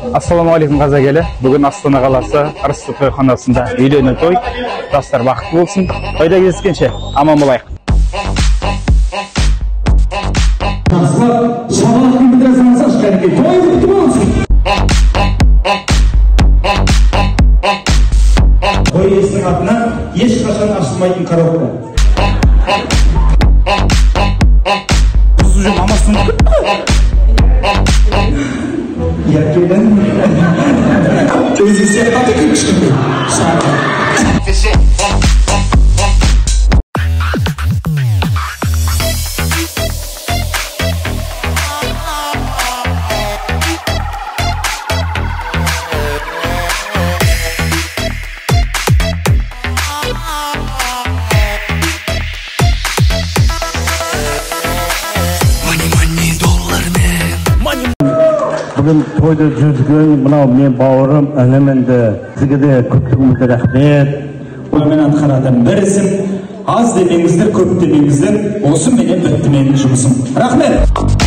Ассалаумағалейкум, қазақ елі. Бүгін Астана қаласы Ырысты тойханасында үйлену той. Жастар бақытты болсын. Тойда кездескенше аман болайық. Жақсылап шапалақпен бітіре салсаңшы, кәдімгі той құтты болсын. Той иесінің атынан ешқашан ашылмайтын коробка. Қыз уже мамасын ұмытып кетті ғой. Иә, келін. Өзі сияқты екен кішкентай. Бүгін тойды жүргізген мынау мен бауырым, інім енді сізге де көптеген рахмет. Мен атқаратын бір ісім, аз демеңіздер, көп демеңіздер, осы менен бітті менің жұмысым. Рахмет.